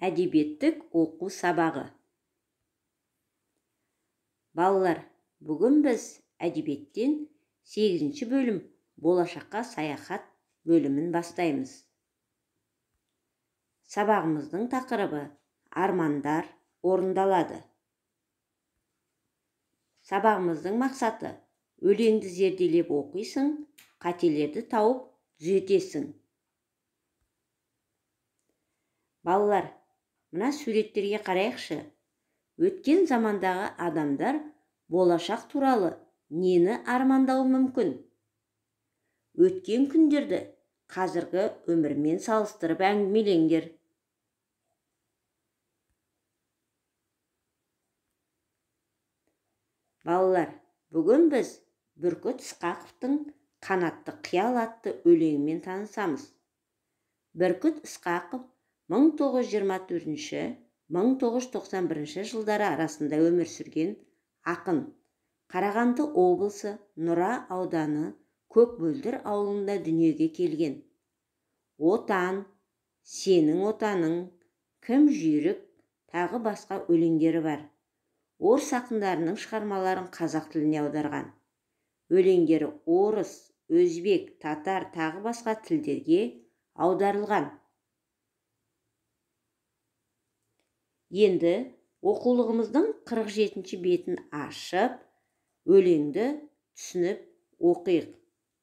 Әдебиеттік оқу сабағы. Балалар, бүгін біз әдебиеттен 8-ші бөлім болашаққа саяхат бөлімін бастаймыз. Сабағымыздың тақырыбы армандар орындалады. Сабағымыздың мақсаты өлеңді зерделеп оқисың, қателерді тауып түзетесің. Балалар, мына суреттерге қарайықшы. Өткен замандағы адамдар болашақ туралы нені армандауы мүмкін? Өткен күндерді қазіргі өмірмен салыстырып әңгімелеңдер. Балалар, бүгін біз Бүркіт Ысқақовтың «Қанатты қиял» атты өлеңімен танысамыз. Бүркіт Ысқақов 1924-1991 жылдары арасында өмір сүрген ақын. Қарағанды облысы Нұра ауданы Көкмөлдір ауылында дүниеге келген. Отан, сенің отаның, кім жүйрік, тағы басқа өлеңдері бар. Орыс ақындарының шығармаларын қазақ тіліне аударған. Өлеңдері орыс, өзбек, татар, тағы басқа тілдерге аударылған. Енді оқулығымыздың 47-ші бетін ашып, өлеңді түсініп оқиық.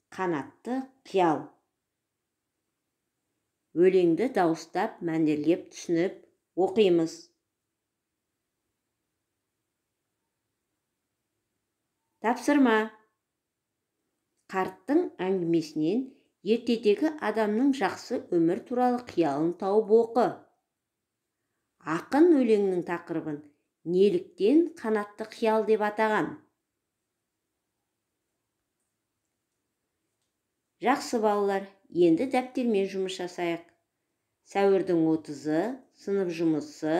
Қанатты қиял. Өлеңді дауыстап, мәнерлеп түсініп оқимыз. Тапсырма. Қарттың әңгімесінен ертедегі адамның жақсы өмір туралы қиялын тауып оқы. Ақын өлеңнің тақырыбын неліктен қанатты қиял деп атаған? Жақсы балалар, енді дәптермен жұмыс жасайық. Сәуірдің 30-ы, сынып жұмысы,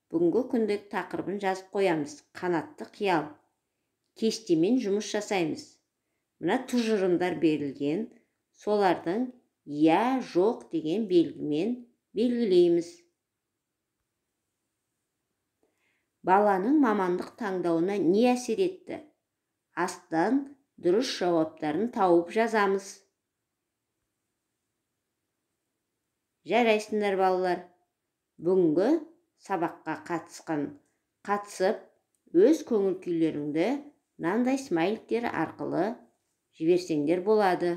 бүгінгі күндік тақырыбын жазып қоямыз. Қанатты қиял. Кестемен жұмыс жасаймыз. Мына тұжырымдар берілген, солардың иә, жоқ деген белгімен белгілейміз. Баланың мамандық таңдауына не әсер етті? Астан дұрыс жауаптарын тауып жазамыз. Жарайсыңдар, балалар. Бүгінгі сабаққа қатысып, өз көңіл күйлеріңді мынандай смайликтер арқылы жіберсеңдер болады.